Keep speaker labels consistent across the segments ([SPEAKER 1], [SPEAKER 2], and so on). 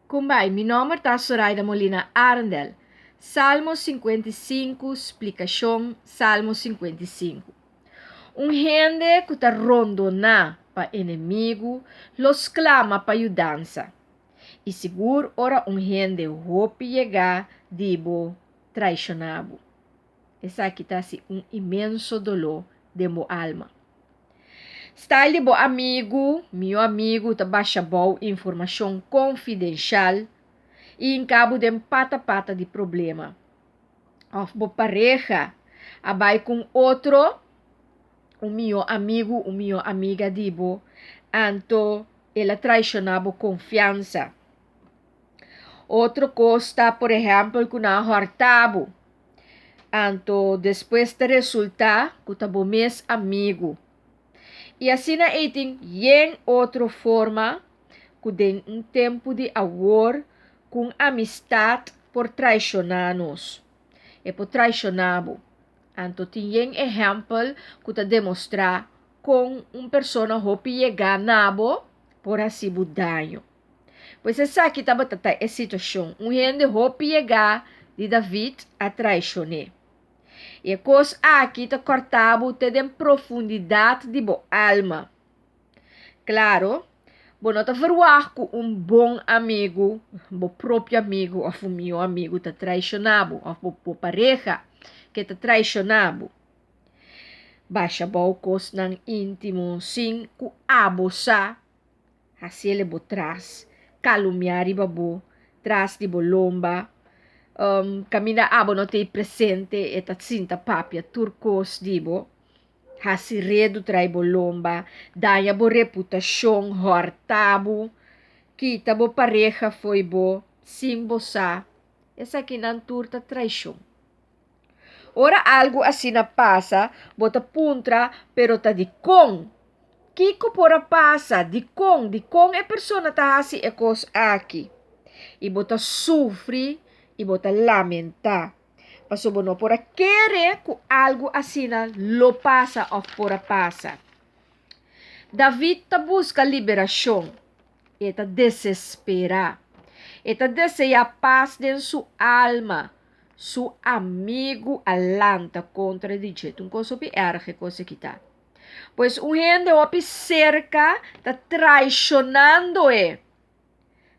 [SPEAKER 1] Kumbai, mi nòmber ta Soraida Molina Arendel. Salmo 55, splikashon Salmo 55. Un hende ku ta rondoná pa enemigu lo sklama pa yudansa. I sigur ora un hende hopi yegá di bo traishoná bo. Esaki ta hasi un inmenso doló den bo alma. Style di bo amigu, Mihó amigu ta basha bou informashon konfidenshal i hinka bo den pata pata di problema. Òf bo pareha a bai ku un otro, un mihó amigu, un mihó amiga di bo, anto el a traishoná bo konfiansa. Otro kos ta por ehèmpel ku nan a hòrta bo, anto despues ta resultá ku ta bo mes amigu. I asina ei tin yen otro forma ku den un tempu di awor ku un amistat por traishoná nos. E por traishoná bo. Anto tin yen ehèmpel ku ta demostrá kon un persona hopi yegá na bo por hasi bo daño. Pues esaki tabata ta e situashon. Un hende hopi yegá di David a traishon'é. I e kos aki ta kòrta bo te den profundidat di bo alma. Klaro, bo no ta ferwagt ku un bon amigu, bo propio amigu òf un mihó amigu ta traishoná bo òf bo pareha ke ta traishoná bo. Basha bou kosnan íntimo sin ku abo sa. Hasiele bo tras, kalumia riba bo, tras di bo lomba. Kaminda abo no ta ei presente e ta sinta papia tur kos di bo. Hasi redu trai bo lomba, daña bo reputashon, hòrta bo, kita bo pareha fo'i bo sin bo sa. Esakinan tur ta traishon. Ora algu asina pasa, bo ta puntra, pero ta dikon? Kiko por a pasa? Dikon? Dikon e persona ta hasi e kos aki? I bo ta sufri i bo ta lamentá, pasobra bo no por a kere ku algu asina lo pasa òf por a pasa. David ta buska liberashon. E ta desesperá. E ta deseá pas den su alma. Su amigu a lanta kontra di dje. Ta un kos hopi erg e kos aki ta. Pues un hende hopi serka ta traishonando e.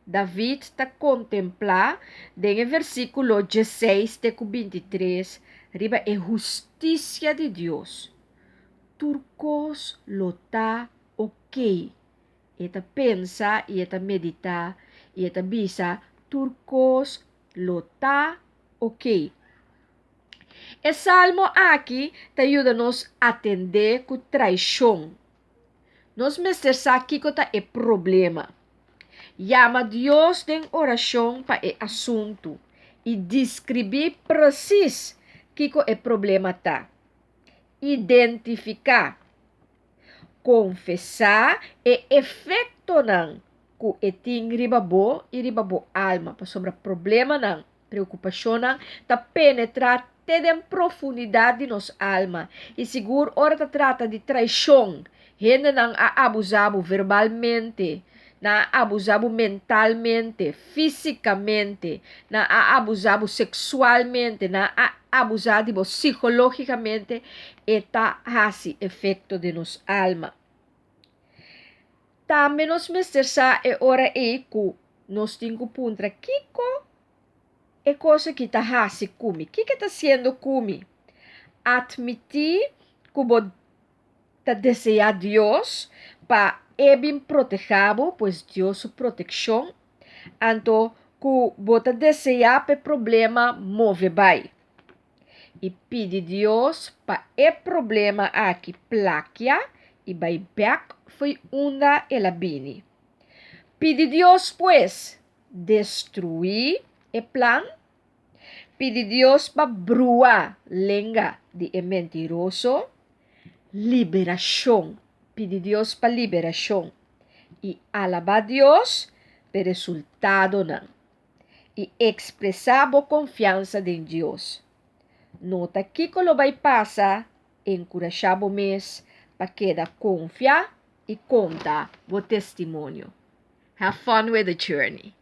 [SPEAKER 1] David ta kontemplá den e versíkulo dieseis te ku bintitres riba e hustisia di Dios. Tur kos lo ta okey. E ta pensa i e ta meditá i e ta bisa tur kos lo ta okey. E salmo aki ta yuda nos atendé ku traishon. Nos mester sa kiko ta e problema. Yama Dios den orashon pa e asuntu i deskribí presis kiko e problema ta. Identifiká. Konfesá e efektonan ku e tin riba bo i riba bo alma, pasobra problemanan, preokupashonnan ta penetrá te den profundidat di nos alma, i sigur ora ta trata di traishon, hendenan a abusá bo verbalmente, nan a abusá bo mentalmente, físikamente, nan a abusá bo seksualmente, nan a abusá di bo sikológikamente, e ta hasi efekto den nos alma. Tambe nos mester sa e ora ei ku nos tin ku puntra kiko e kos aki ta hasi ku mi, kiko e ta hasiendo ku mi. Atmití ku bo ta deseá Dios pa e bin protehá bo, pues Dios su protekshon, anto ku bo ta deseá pa e problema move bai. I pidi Dios pa e problema aki plakia i bai bèk fo'i unda el a bini. Pidi Dios pues, destruí e plan. Pidi Dios pa brua lenga di e mentiroso. Liberashon. Pidi Dios pa liberashon. I alabá Dios p'e resultadonan. I ekspresá bo konfiansa den Dios. Nota kiko lo bai pasa, enkurashá bo mes pa keda konfia i konta bo testimonio. Have fun with the journey!